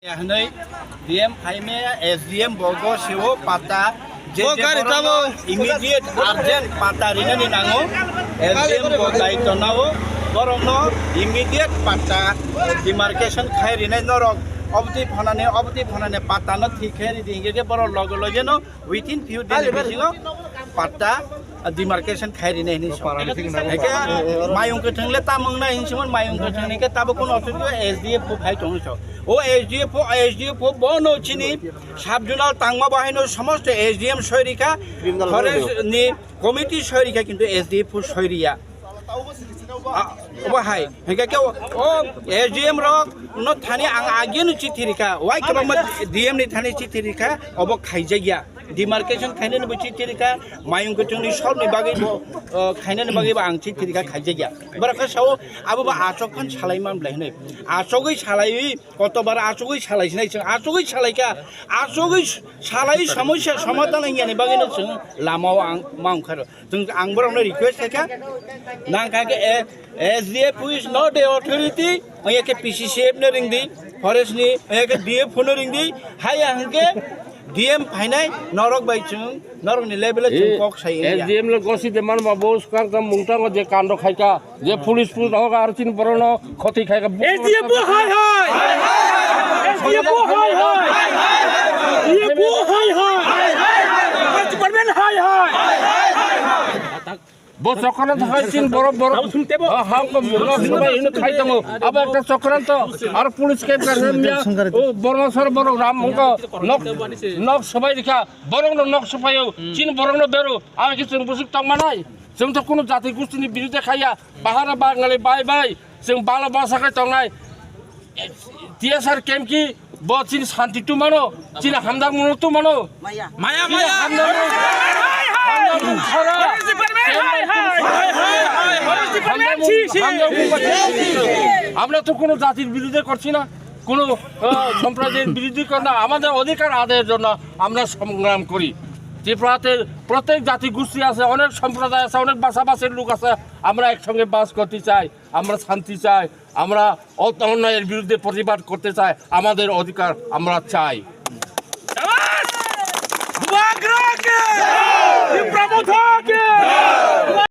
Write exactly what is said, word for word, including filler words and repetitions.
Hwnwi D M phaimaya S D M bo go sewo pata je Bo je gari borokno tamo. Immediate urgent pata rinani nango. S D M bo daityo nao borokno immediate pata demarcation khai rinai norok obdi phonani obdi phonani pata no thik khai ridi hingke borok loge loge no within few days ni bisingo patta demarcation khai rina hini so. Eke mayung kwthwng le tamung na hinsimon mayung kwthwng ni ke tabo kun authority S D F O khai tong so. O S D F O, S D F O bono chini sub zonal tangma bahai no somosto S D M soirika, forest ni committee soirika kintu S D F O soiriya. Ah, obo hai. Hingke ke o, o S D M rok no thani ang ageno chithi rikha. Wai kwbangma D M ni thani chithi rikha. Obo khaijakya. Demarcation khainani bo chithi rikha. Mayung kwchwngni sorni bagwi bo, o, khainani bagwi bo ang chithi rikha khaijakya. Borok khe sao abo bo achok phan salai man blai hinwi. Achogwi salaiwi kotobar achogwi salai sinai chwng achogwi salaikha. Achogwi salai somosya somadhan hingyani bagwino chwng lamao ang ma ongkharo. Chwng ang borokno request khaikha, nang kha khe, eh, S D F O is not a authority, ongya khe P C C F no ringdi, forest ni, ongya khe D F O no ringdi, haya hwnkhe D M phainai norok bai chwng, norokni level o chwng Eh, kok sai wngya. S D M le gosi de manba bo swkang tang mungtango je kando khaikha, je police police hoga ar chini borokno khoti khaikha. S D F O hai hai! S D F O hai hai! D F O hai hai! Department hai hai! Bo chokran thai chin borok borok. Ah, ha ko nok sabai hin khai tongo. Abo ekta chokran to. Ar police ke kar miya. O borok sar borok ram mongko nok nok sabai dikha. Borok no nok sabai o. Chin borok no beru. Ar ki chwng busuk tong manai. Chwng to kuno jati gusti ni birude khaya. Bahara Bangali bai bai. Chwng bala basa khai tongnai. T S R camp ki bo chini santi tu mano, chini hamdar muno tu mano. Maya, maya. Chini hamdar muno, hamdar muno sara. Hai, hai. Forest department, hai, hai. Hai, hai, hai. Forest department, ছি, ছি। আমরা তো কোনো জাতির বিরুদ্ধে করছি না, কোনো, আহ, সম্প্রদায়ের বিরুদ্ধে করি না। আমাদের অধিকার আদায়ের জন্য আমরা সংগ্রাম করি। ত্রিপুরাতে প্রত্যেক জাতিগোষ্ঠী আছে, অনেক সম্প্রদায় আছে, অনেক ভাষাভাষীর লোক আছে। আমরা একসঙ্গে বাস করতে চাই, আমরা শান্তি চাই। আমরা অত-, অন্যায়ের বিরুদ্ধে প্রতিবাদ করতে চাই, আমাদের অধিকার আমরা চাই।